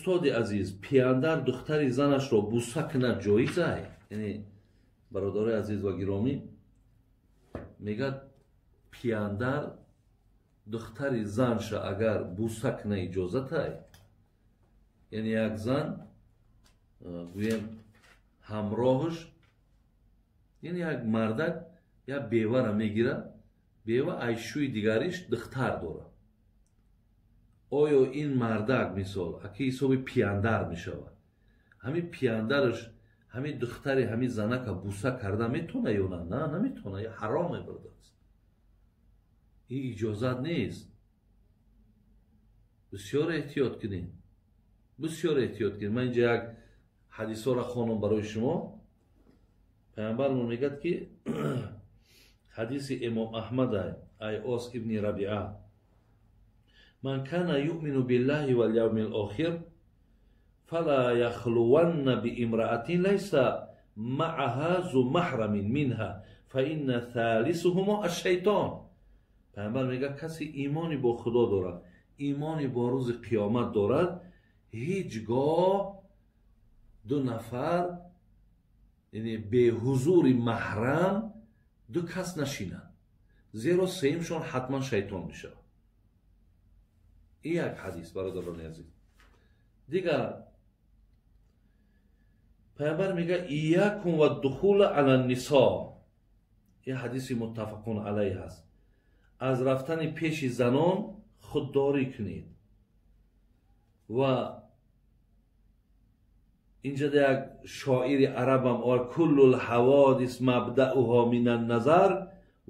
Устоди азиз, пияндар духтари занашро буса кунад ҷоизай? Яъне бародарои азиз ва гиромӣ, мегӯяд пияндар духтари занша агар буса куна иҷозатай? Яъне як зан гӯем ҳамроҳаш, яъне як мардак як бевара мегирад, бева айшӯи дигариш духтар дорад. Оё ин мардак мисол аки ҳисоби пияндар мешавад, ҳамин пияндараш ҳамин духтари ҳамин занака буса карда метавона ё на? На, наметавона, ҳаром мебардааст. Ин иҷозат нест. Бисёр эҳтиёт кунед, бисёр эҳтиёт кунед. Ман инҷа як ҳадисҳоро хонам барои шумо. Пайғамбармон мегӯяд ки ҳадиси имом Аҳмад ай Ос ибни Рабиа: ман кана юъмину биллаҳи валявми лохир фала яхлуванна биимраатин лайса мааҳа зу маҳрамин минҳа фаинна thalисуҳумо ашшайтон. Пайғамбар мегӯяд касе имони бо Худо дорад, имони бо рӯзи қиёмат дорад, ҳеҷ гоҳ ду нафар, яъне беҳузури маҳрам ду кас нашинанд, зеро сеюмшон ҳатман шайтон мешавад. Ин як ҳадис, бародарони азиз. Дигар пайғамбар мегӯяд иякум ваддухула ала нисо. Ин ҳадиси муттафақун алайҳ аст. Аз рафтани пеши занон худдорӣ кунед. Ва инҷа як шоири арабам овард: куллу лҳаводис мабдауҳо мин анназар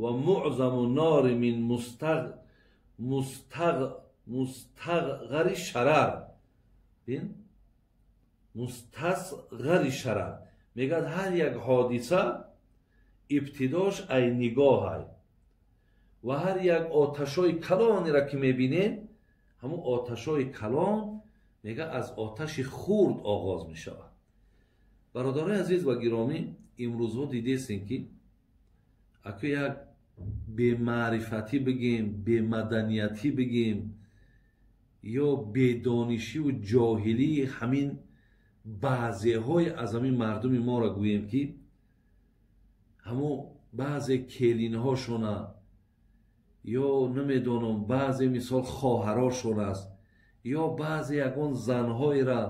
ва муъзаму нори мин мустағғари шарар. Бин, мустасғари шарар. Мегӯяд ҳар як ҳодиса ибтидош ай нигоҳай ва ҳар як оташҳои калонеро ки мебинем, ҳамун оташҳои калон мегӯяд аз оташи хурд оғоз мешавад. Бародарои азиз ва гиромӣ, имрӯзҳо дидестем ки аку як бемаърифатӣ бигем, бемаданиятӣ бигем ё бедонишиву ҷоҳилии ҳамин баъзеҳои аз ҳамин мардуми моро гӯем ки ҳамун баъзе келинҳошона ё намедонам баъзе мисол хоҳарошон аст ё баъзе ягон занҳоеро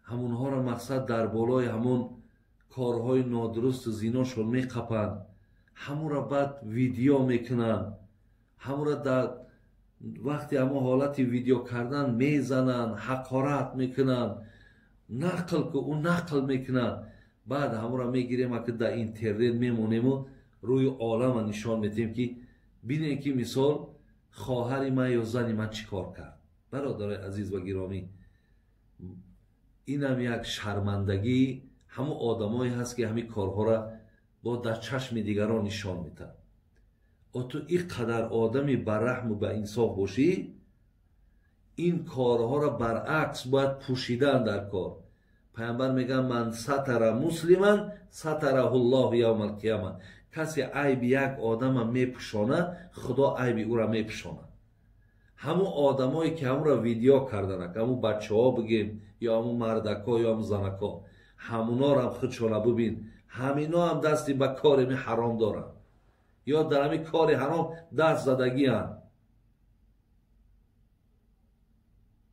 ҳамонҳоро мақсад дар болои ҳамон корҳои нодурусту зиношон меқапанд, ҳамонро баъд видео мекунанд, ҳамонро дар вақти ҳамон ҳолати видео кардан мезананд, ҳақорат мекунанд, нақл ку ӯ нақл мекунад. Баъд ҳамонро мегирем, аки дар интернет мемонему рӯи олама нишон медиҳем ки бинем ки мисол хоҳари ман ё зани ман чӣ кор кард. Бародарои азиз ва гиромӣ, инам як шармандагии ҳамон одамое ҳаст ки ҳамин корҳоро бо дар чашми дигарон нишон медиҳад. О ту ин қадар одами барраҳму ба инсоф бошӣ, ин корҳоро баръакс бояд пӯшидан дар кор. Пайғамбар мегӯяд ман сатара муслиман сатараҳу ллоҳу явма алқияма. Касе айби як одама мепӯшонад, Худо айби ӯро мепӯшонад. Ҳамун одамое ки ҳамонро видео карданак, ҳамун бачаҳо бигем ё ҳамун мардакҳо ё ҳамун занакҳо, ҳамунорам худшона бибин, ҳамино ҳам дасти ба кори ми ҳаром доранд ё дар ҳамин кори ҳаром даст задагианд.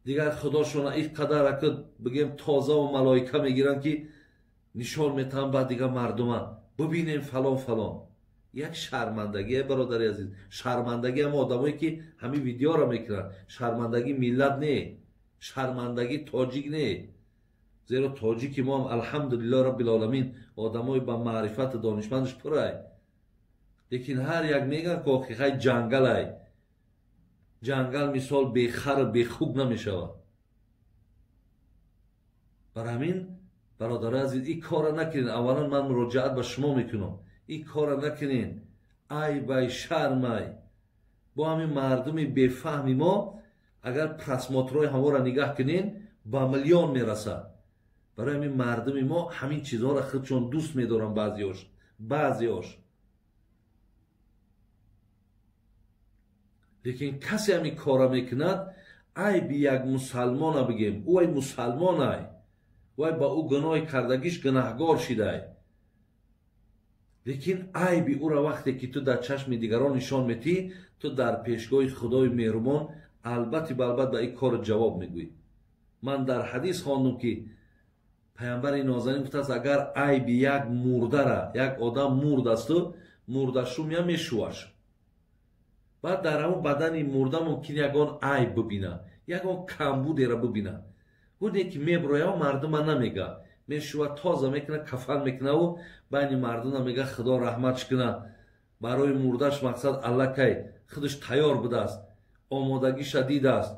Дигар худошона ин қадар ака бигем тозаву малоика мегиранд ки нишон метаҳанд баъд дигар мардума бибинем фалон фалон. Як шармандагие, бародари азиз, шармандагӣ ҳам одамое ки ҳамин видеоро мекунанд, шармандагӣ миллат не, шармандагӣ тоҷик не. Зеро тоҷики мо ҳам алҳамдулиллоҳ раббил оламин одамои ба маърифату донишмандаш пурай. Лекин ҳар як мегӯянд ки ҳақиқай ҷангалай. Ҷангал мисол бехару бехук намешавад. Бар ҳамин бародари азиз, ин корро накунед. Аввалан ман муроҷиат ба шумо мекунам, ин корро накунед. Айбай, шармай. Бо ҳамин мардуми бефаҳми мо агар просмотрҳои ҳаморо нигаҳ кунед ба миллион мерасад. Барои ҳамин мардуми мо ҳамин чизҳоро худшон дӯст медоранд, баъзеош, баъзеош. Лекин касе ҳамин корро мекунад, Айби як мусалмона бигем, ӯ ай мусалмонай, вай ба ӯ гуноҳи кардагиш гунаҳгор шидай. Лекин айби ӯра вақте ки ту дар чашми дигарон нишон метиҳӣ, ту дар пешгоҳи Худои меҳрубон албатти балбат ба ин кор ҷавоб мегӯӣ. Ман дар ҳадис хондум, ки паямбари нозанин гуфтааст, агар айби як мурдара, як одам мурд асту, мурдашумя мешуваш. Баъд дар ҳамон бадани мурда мумкин ягон айб бибина, ягон камбудера бибина. Гуне ки меброяв, мардума намега. Мешува, тоза мекуна, кафан мекунаву байни мардума мега, Худо раҳматш куна. Барои мурдаш мақсад аллакай худаш тайёр будааст, омодагиша дидааст.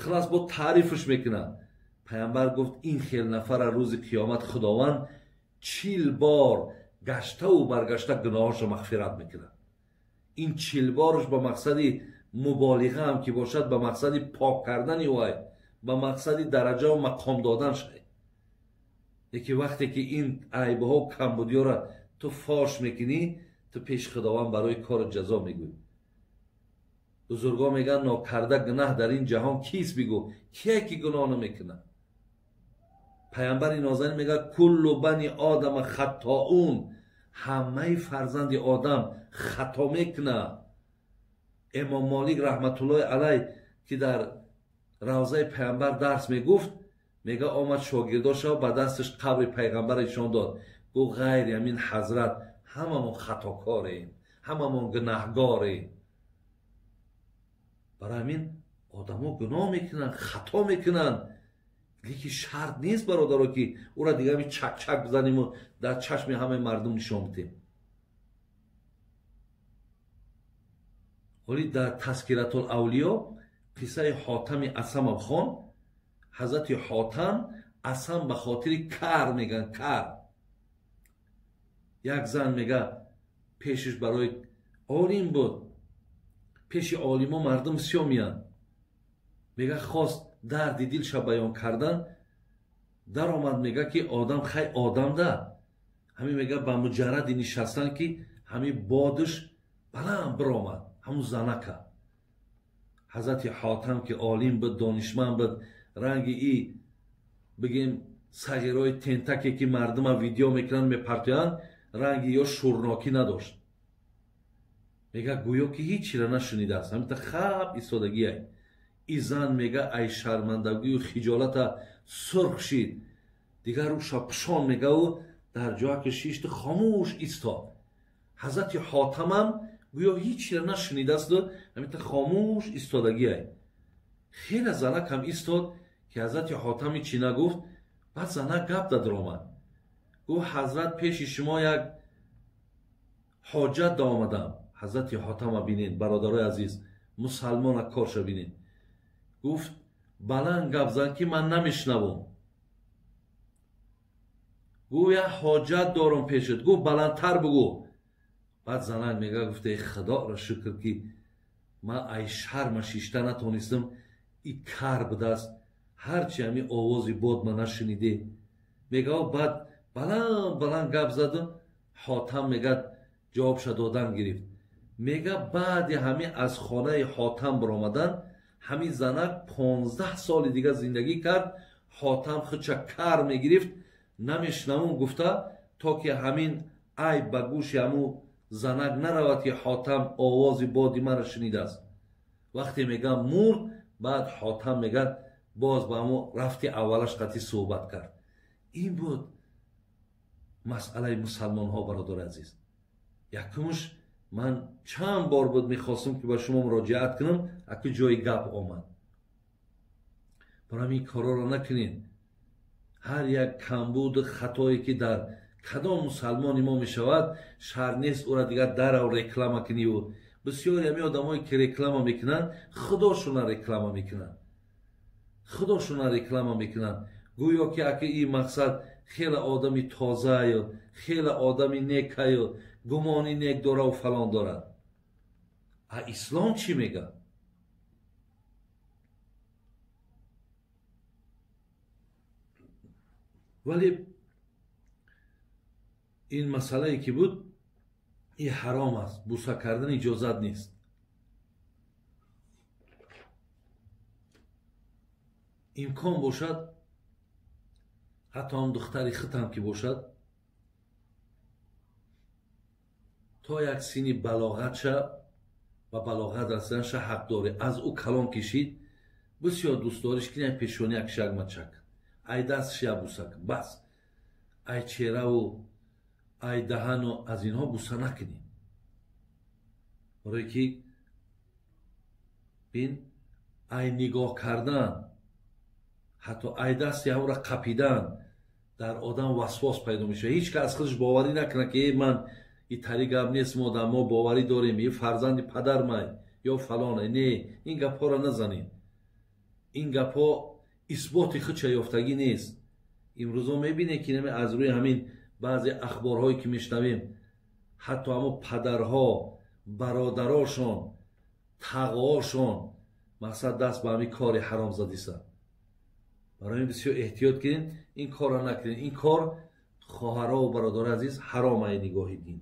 Хилас бо таърифш мекуна. Паямбар гуфт, ин хел нафара рӯзи қиёмат Худованд 40 бор гаштаву баргашта гуноҳашро мағфират мекунад. Ин 40 борш ба мақсади муболиға ҳам ки бошад, ба мақсади пок кардани вай, ба мақсади дараҷаву мақом додан шай. Лекин вақте ки ин айбҳо, камбудиёра ту фош мекунӣ, ту пеши Худованд барои кори ҷазо мегӯӣ. Бузургон мегӯянд, нокарда гунаҳ дар ин ҷаҳон кист бигӯ, кие ки гуноҳ намекунад? Паямбари нозанин мегӯяд, куллу бани одама хаттоун, ҳамаи фарзанди одам хато мекунад. Имом Молик раҳматуллоҳи алайҳ, ки дар равзаи паямбар дарс мегуфт, мега омад шогирдошо ба дасташ қабри пайғамбар нишон дод. Гуфт, ғайри ҳамин ҳазрат ҳамамон хатокорем, ҳамамон гунаҳгорем. Барои ҳамин одамо гуноҳ мекунанд, хато мекунанд. Лекин шарт нест, бародаро, ки ӯра дига ҳамин чак-чак бизаниму дар чашми ҳамаи мардум нишон бидем. Ҳоли дар Тазкиратул Авлиё қиссаи Ҳотами Асамам хон. Ҳазрати Ҳотам Асам ба хотири кар меган, кар. Як зан мега пешиш барои олим буд. Пеши олимо мардум сиё меянд. Мега хост дарди дилша баён кардан, даромад, мега ки одам хай одам да. Ҳамин мега ба муҷарради нишастан ки ҳамин бодиш баланд биромад, ҳамун занака. Ҳазрати Ҳотам ки олим буд, донишманд буд, ранги и бигем сағирои тентаке ки мардума видео мекунанд, мепартоянд, ранги ё шӯрнокӣ надошт. Мега гӯё ки ҳеҷ чиро нашунидааст, ҳаминта хаб истодагиай. И зан мега ай шармандагию хиҷолата сурх шид, дигар рӯша пушон мегаву дар ҷоя ки шишт хомӯш истод. Ҳазрати Ҳотамам гӯё ҳеҷ чиро нашунидасту ҳаминта хомӯш истодагиай. Хеле занак ҳам истод ки ҳазрати Ҳотами чӣ нагуфт. Баъд занак гап дадромад, гуфт, ҳазрат, пеши шумо як ҳоҷат даомадам. Ҳазрати Ҳотама бинед, бародарои азиз, мусалмона корша бинед. Гуфт, баланд гап зан ки ман намешнавам. Гуфт, як ҳоҷат дорам пешат. Гуфт, баландтар бугӯ. Баъд занак мега, гуфта, эй Худоро шукр ки ман ай шарма шишта натонистам, и кар будааст, ҳарчи ҳамин овози бод ман нашуниде. Мега баъд баланд баланд гап задам. Ҳотам мега ҷавобша додан гирифт. Мега баъди ҳамин аз хонаи Ҳотам баромадан, ҳамин занак 15 соли дига зиндагӣ кард. Ҳотам худша кар мегирифт, намешнавум гуфта, то ки ҳамин айб ба гӯши ҳамун занак наравад ки Ҳотам овози боди маро шунидааст. Вақте мега мурд, баъд Ҳотам мега боз ба ҳамун рафти аввалаш қатъи суҳбат кард. Ин буд масъалаи мусалмонҳо, бародари азиз. Якумш ман чанд бор буд мехостам ки ба шумо муроҷиат кунам, аку ҷои гап омад. Барои ин корҳоро накунед. Ҳар як камбуду хатое ки дар кадом мусалмони мо мешавад, шарт нест ӯра дигар дарав реклама куниву. Бисёре ҳамин одамое ки реклама мекунанд, худошона реклама мекунанд. Худошона реклама мекунанд. Гӯё ки аки ин мақсад хеле одами тозаю, хеле одами некаю, гумони нек дораву фалон дорад. А ислом чӣ мегӯяд? Вале ин масъалае ки буд, ин ҳаром аст, буса кардан иҷозат нест. Имкон бошад, ҳатто ҳам духтари хитам ки бошад, то як синни балоғатша ба балоғат расиданша ҳақ дорӣ. Аз ӯ калон кишид, бисёр дӯст дориш ки пешониак шагмачак, ай дастш я бусак, бас. Ай чеҳраву ай даҳану аз инҳо буса накунӣ. Барое ки бин, ай нигоҳ кардан, ҳатто ай дасти ҳамра қапидан дар одам васвос пайдо мешавад. Ҳеҷ кас аз худаш боварӣ накунад ки ман и тари гап нест, модар, мо боварӣ дорем, и фарзанди падармай ё фалоне. Не, ин гапҳоро назанед. Ин гапҳо исботи худша ёфтагӣ нест. Имрӯзо мебинед ки аз рӯи ҳамин баъзе ахборҳое ки мешнавем, ҳатто ҳамо падарҳо, бародарошон, тағоошон мақсад даст ба ҳамин кори ҳаром задиса. Барои ин бисёр эҳтиёт кунед, ин корро накунед. Ин кор, хоҳарову бародари азиз, ҳаром ай нигоҳи дин.